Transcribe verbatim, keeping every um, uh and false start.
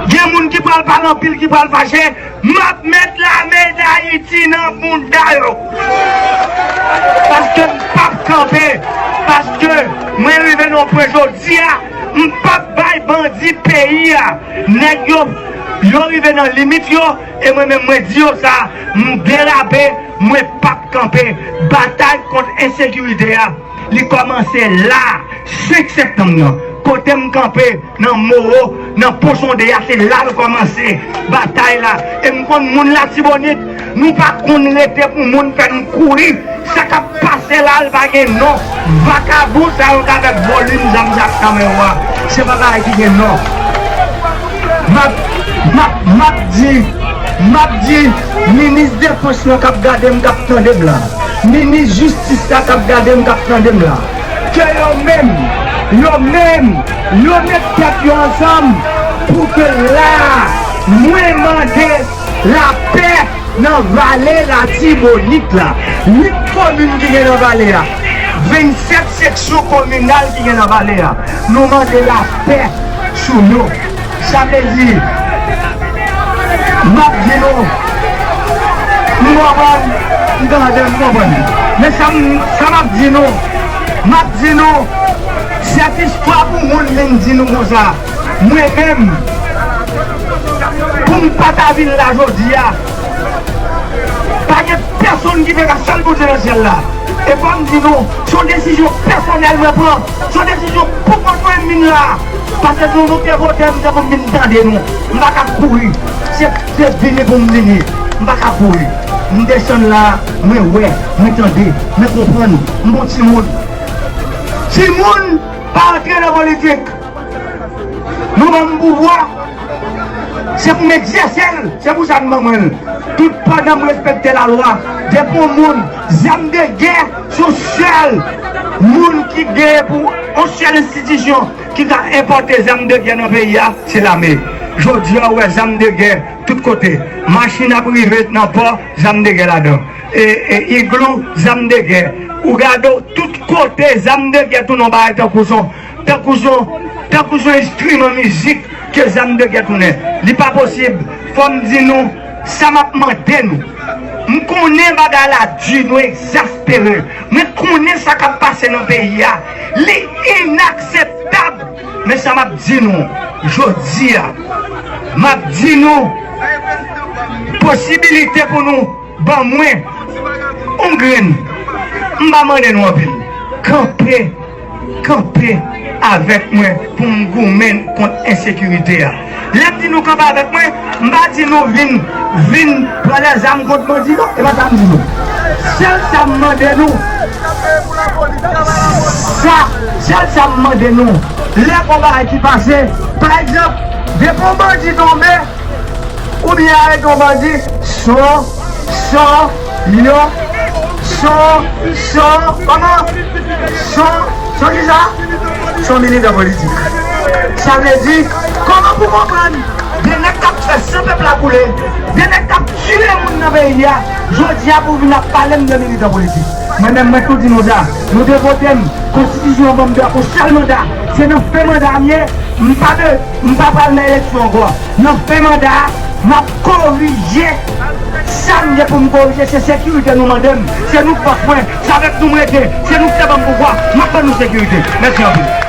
Gen moun ki pral pale anpil, ki pral fache. M ap met lame Dayiti nan bounda yo. Paske m p ap kanpe. Paske mwen rive nan yon pwen jodi a, m p ap bay bandi peyi a. Nèg yo, yo rive nan limit yo, e mwen menm mwen di yo sa, m derape, mwen p ap kanpe. Batay kont ensekirite a, li kòmanse la, senk septanm nan. Kote m kanpe, nan Moro, nan Pochonde a, se la l kòmanse batay la. E m konn moun Latibonit, nou pa konn rete pou moun fè n kouri. Sa k ap pase la, l pa gen non. Vakabon sa yo k avèk volim zam sa k nan men yo a, se pa bagay ki gen non. M ap, m ap, m ap di, m ap di, minis defans lan k ap gade m, k ap tande m la, minis jistis la k ap gade m, k ap tande m la, ke yo menm, yo menm, yo met tèt yo ansanm pou ke la, mwen mande lapè nan vale Latibonit la. Uit komin ki gen nan vale a, vennsèt seksyon kominal ki gen nan vale a, nou mande lapè sou yo. Sa vle di, m ap di nou, m konprann, m tande, m konprann. Men sa m, sa m ap di nou, m ap di nou, sèt istwa pou moun vin di nou konsa. Mwen menm, pou m pa ta vin la jodi a, pa gen pèsonn ki te ka sèl Bondye nan syèl la. E fò m di nou, se yon desizyon pèsonèl mwen pran. Se yon desizyon pou kont mwen m vin la. Paske si nou te vote m, se pou m vin tande nou. M pa ka kouri. Se, se vini pou m vini. M pa ka kouri. M desann la, mwen wè, mwen tande, mwen konprann. M bon timoun. Timoun pa antre nan politik. Nou ban m pouvwa. Se pou m egzèse l. Se pou sa n ban mwen l. Tout pandan m respekte lalwa. Depi yon moun, zam de gè, se yon sèl moun ki gen pou yon sèl enstitisyon ki ka enpòte zam de gè nan peyi a, se lame. Jodi a, ou wè zam de gè tout kote. Machin ap rive nan pò, zam de gè ladan. E, e iglou, zam de gè. Ou gade w, tout kote, zam de gè tounen yon bagay tankou son, tankou son, tankou son enstriman mizik ke zam de gè tounen. Li pa posib. Fò m di nou, sa m ap mande nou. M konnen bagay la di, nou egzaspere. Mwen konnen sa k ap pase nan peyi a. Li inakseptab. Men sa m ap di nou, jodi a, m ap di nou, posibilite pou nou ban mwen yon grenn. M pa mande nou anpil. Kanpe, kanpe avèk mwen pou m goumen kont ensekirite a. Lè m di nou kanpe avèk mwen, m pa di nou vin, vin pran lèzam kont bandi, non. E pa sa m di nou. Sèl sa m mande nou, sa, sèl sa m mande nou, lè gon bagay ki pase, pa egzanp, depi yon bandi tonbe, oubyen arete yon bandi, son, son, yo, son, son, kòman? Son, son kisa? Son militan politik. Sa vle di, kòman pou konprann de nèg k ap fè san pèp la koule, de nèg k ap tiye moun nan peyi a, jodi a pou vin ap pale m de militan politik? Mwen menm, mwen tou di nou sa, nou te vote m, konstitisyon an ban m dwa pou sèl manda, se nan fen manda a m ye, m pa de, m pa pral nan eleksyon ankò. Nan fen manda a, m ap korije sa m gen pou m korije, se sekirite nou mande m, se nou k bòs mwen, se avèk nou m rete, se nou k te ban m pouvwa, m ap ban nou sekirite. Mèsi anpil.